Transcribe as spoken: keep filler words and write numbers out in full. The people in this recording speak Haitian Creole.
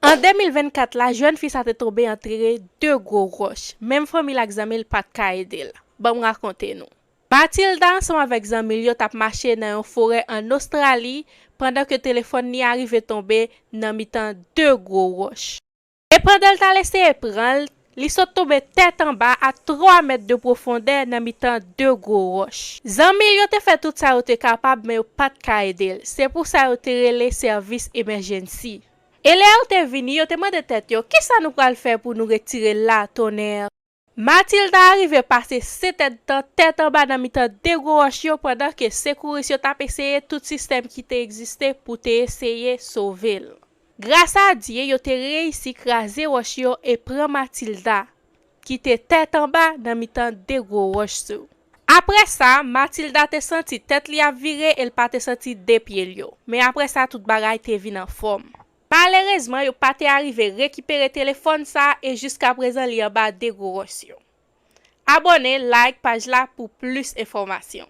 An de mil vennkat la, jèn fi sa te tonbe antre de gwo wòch. Menm fanmi l ak zanmi l pa t ka ede l. Ban m rakonte nou. Matilda ansanm avèk zanmi l yo t ap mache nan yon forè ann Ostrali pandan ke telefòn li a rive tonbe nan mitan de gwo wòch. E pandan l t al eseye pran l, li sot tonbe tèt anba a twa mèt de pwofondè nan mitan de gwo wòch. Zanmi l yo te fè tout sa yo te kapab, men yo pa t ka ede l. Se pou sa yo te rele sèvis emèjènsi. E lè yo te vini, yo te mande tèt yo, "Kisa nou pral fè pou nou retire l la, tonnè?" Matilda rive pase sentèdtan tèt anba nan mitan de gwo wòch yo pandan ke sekouris yo t ap eseye tout sistèm ki te egziste pou te eseye sove l. Gras a Dye, yo te reyisi kraze wòch yo e pran Matilda, ki te tèt anba nan mitan de gwo wòch tou. Apre sa, Matilda te santi tèt li ap vire e l pa te santi de pye l yo. Men apre sa, tout bagay te vin anfòm. Malerezman, yo pa te arive rekipere telefòn sa e jiskaprezan li anba de gwo wòch yo. Abòne, like paj la pou plis enfòmasyon.